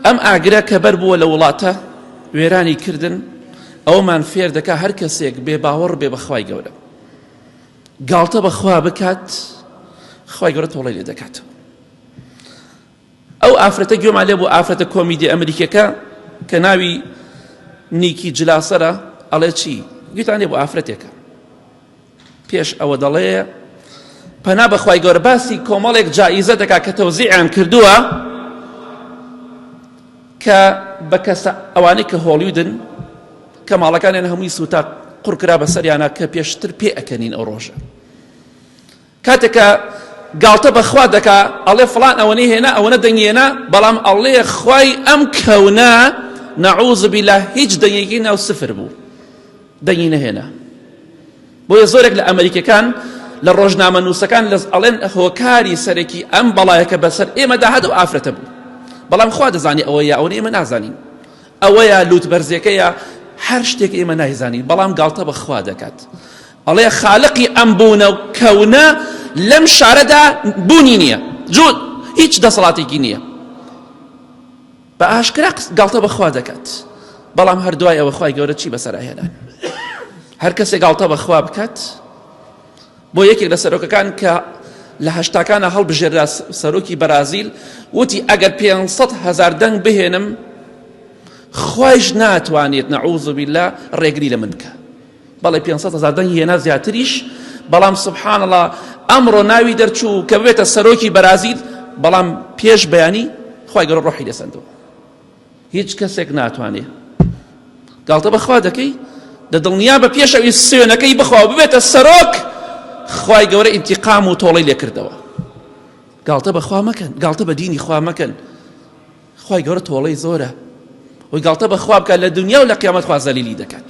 ئەم ئاگرە کە بەر بووە لە وڵاتە وێرانی کردن ئەومان فێر دەکا هەر کەسێک بێ باوەڕ بێ بەخوای گەورە گاڵتە بەخوا بکات خوای گەورە تۆڵەی لێ دەکاتەوە ئەو ئافرەتە گوێمان لێ بوو ئافرەتە کۆمیدی ئەمریکیەکە کە ناوی نیکی جلاسەرە ئەڵێ چی گوێتان لێ بوو ئافرەتێکە پێش ئەوە دەڵێ پەنا بەخوای گەورە باسی کۆمەڵێک جائیزە دەکا کە تەوزیعیان کردووە کە بە کەسە ئەوانەی کە هۆڵیودن کە ماڵەکانیان هەمووی سووتا قڕکرا بەسەریانە کە پێشتر پێ ئەکەنین ئەو ڕۆژە کاتێک کە گاڵتە بە خوا دەکا ئەڵێ فڵان ئەوەنەی هێنا ئەوەنە دەنگی هێنا بەڵام ئەڵێ خوای ئەم کەونە نەعوذ بالله هیچ دەنگێکی ناو سفر بوو دەنگی نەهێنا بۆیە زۆرێک لە ئەمریکەکان لە ڕۆژنامە نووسەکان لە ئەڵێن هۆکاری سەرەکی ئەم بەڵایەکە بەسەر ئێمەدا هات و ئافرەتە بوو بەڵام خوا دەزانی ئەوە یا ئەوە ئێمە نازانین ئەوەیە لوت بەرزێکەیە هەر شتێک ئێمە نایزانین بەڵام گاڵتە بە خوا دەکات ئەڵێ خالقی ئەم بوونە و کەونە لەم شارەدا بوونی نییە جوود هیچ دەسەڵاتێکی نییە بە ئاشکرا گاڵتە بە خوا دەکات بەڵام هەر دوای ئەوە خوای گەورە چی بەسەر هێنان هەر کەسێک گاڵتە بە خوا بکات بۆ یەکێک لە سەرۆکەکان کە لە هەشتاکانە هەڵبژێرا سەرۆکی بەرازیل وتی ئەگەر 500 هزار دەنگ بهێنم خوایش ناتوانێت نەعوذ بالله ڕێگری لە من بکە بەڵێ 500 هەزار دەنگی هێنا زیاتریش بەڵام سبحان الله ئەمڕۆ ناوی دەرچوو کە ببێتە سەرۆکی بەرازیل بەڵام پێش بەیانی خوای گەورە ڕۆحی لێسەندەوە هیچ کەسێک ناتوانێ گاڵتە بەخوا دەکەی دە دڵنیا بە پێش ئەوی سوێنەکەی بخوا و ببێتە سەرۆک خوای گەورە ئینتیقام و تۆڵەی لێکردەوە گاڵتە بەخوا مەکەن گاڵتە بە دینی خوا مەکەن خوای گەورە تۆڵەی زۆرە وی گاڵتە بەخوا بکات لە دنیا و لە قیامەت خوا زەلیلی دەکات.